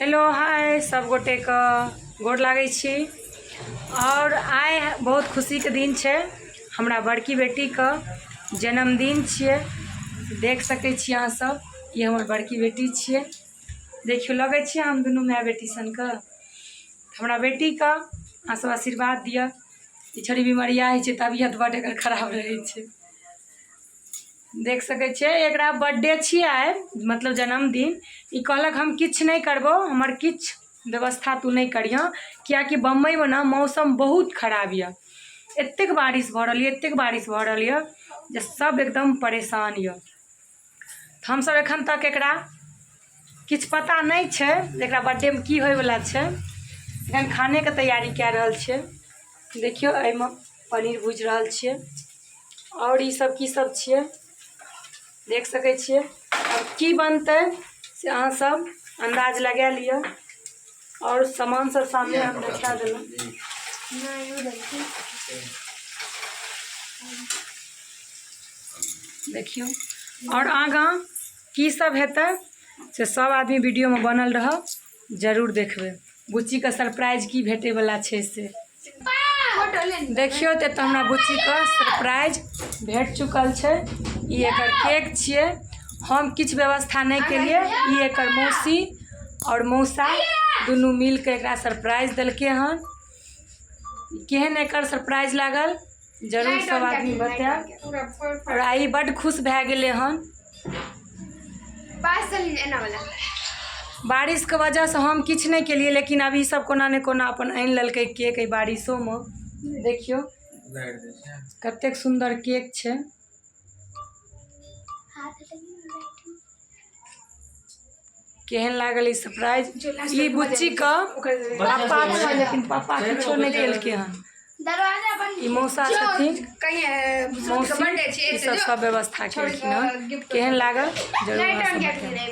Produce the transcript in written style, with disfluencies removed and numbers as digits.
Hello hi सब गोटेके गोर लागै छी। आओर आइ बहुत खुशीके दिन छै, हमरा बड़की बेटीके जन्मदिन छियै। देख सकै छी अहाँ सब, ई हमर बड़की बेटी छियै। देखियौ, लगै छियै हम दुनू माय बेटी सनके। हमरा बेटीके अहाँ सब आशीर्वाद दिअ। ई छोरी बीमरिया होइ छै, तबियत बड्ड एकर खराब रहै छै। देख सकै छियै, एकरा बर्थडे छियै आइ, मतलब जन्मदिन। ई कहलक हम किछु नहि करबौ, हमर किछु व्यवस्था तू नहि करिहँ, किएकि बम्बइमे ने मौसम बहुत खराब यऽ। एतेक बारिश भऽ रहल यऽ, एतेक बारिश भऽ रहल यऽ जे सब एकदम परेशान यऽ। हमसब एखन तक एकरा किछु पता नहि छै जे एकरा बर्थडेमे की होइवला छै। एखन खानेके तैयारी कए रहल छियै। देखियौ, एहिमे पनीर भुजि रहल छियै आओर ई सब की सब छियै, देख सकै छियै। आब की बनतै से अहाँ सब अन्दाज लगा लिअ। आओर सामान सब सामने हम देखा देलहुँ। देखियौ, आओर आगाँ की सब हेतै से सब आदमी वीडियोमे बनल रहब, जरूर देखबै। बुच्चीके सरप्राइज की भेटैवला छै से देखियौ। तऽ एतऽ हमरा बुच्चीके सरप्राइज भेट चुकल छै। ई एकर केक छियै। हम किछु व्यवस्था नहि केलियै, ई एकर मौसी आओर मौसा दुनू मिलके एकरा सरप्राइज देलकै हन। केहन एकर सरप्राइज लागल, जरूर सब आदमी बतायब। आओर आइ बड्ड खुश भए गेलै हन। बारिशके वजहसँ हम किछु नहि केलियै, लेकिन अब ई सब कोना ने कोना अपन आनि लेलकै केक एहि बारिशोमे। देखियौ कतेक सुन्दर केक छै। केहन लागल ई सरप्राइज? ई बुच्चीके पापा छै, लेकिन पापा किछो नहि केलकै हन। ई मौसा छथिन, मौसी, ई सब सब व्यवस्था केलखिन हन। केहन लागल, जरूर अहाँ सब बतायब।